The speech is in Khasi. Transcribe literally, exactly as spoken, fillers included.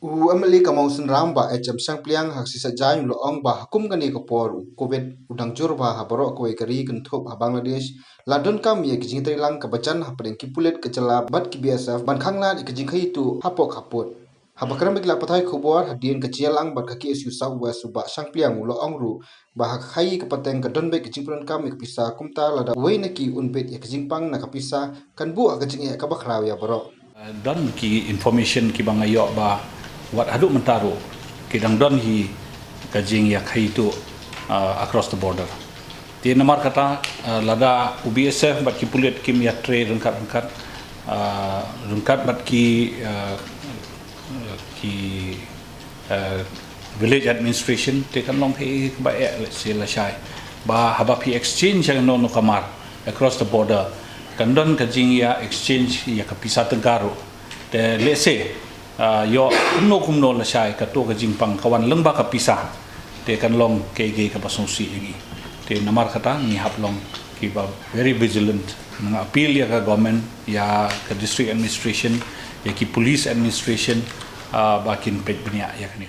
U M L A ka Mawsynram Bah H M Shangpliang ha ka sngi Saitjaiñ u la ong ba ha kum kane ka por u Covid u dang jur bha ha baroh kawei ka ri kynthup ha Bangladesh, la donkam ïa ka jingïatreilang kaba jan hapdeng ki pulit ka jylla bad ki B S F ban khanglad ïa ka jingkhaïi tuh hapoh khappud. Haba kren bad ki lad pathai khubor hadien ka jingïalang bad ka K S U South West, u Bah Shangpliang u la ong ruh ba ha ka khaïi ka pateng ka don beit ka jingpyndonkam ïa ka pisa, kumta lada uwei na ki un bit ïa ka jingpang na ka pisa, kan buh ha ka jingeh kaba khraw ïa baroh. Uh, don ki information kiba nga ïoh ba wat haduh mynta ruh ki dang don hi ka jingïakhaïi tuh, uh, across the border. Te namar kata, uh, lada u B S F bad ki pulit kim ïatrei ryngkat ryngkat, uh, ryngkat bad ki, uh, ki, uh, village administration, te kan long hi kaba eh, let's say, lashai ba haba phi exchange ïa kano kano ka mar across the border, kan don ka jingïa exchange ïa ka pisa tyngka ruh. Te let's say, uh, ïoh kumno kumno lashai kato ka jingpang ka wan lyngba ka pisa, te kan long kaei kaei kaba sngewsih ïa ngi. Te namar kata ngi hap long kiba very vigilant. Nga appeal ïa ka government, ïa ka district administration, ïa ki police administration, uh, ba kin peit bniah ïa kane.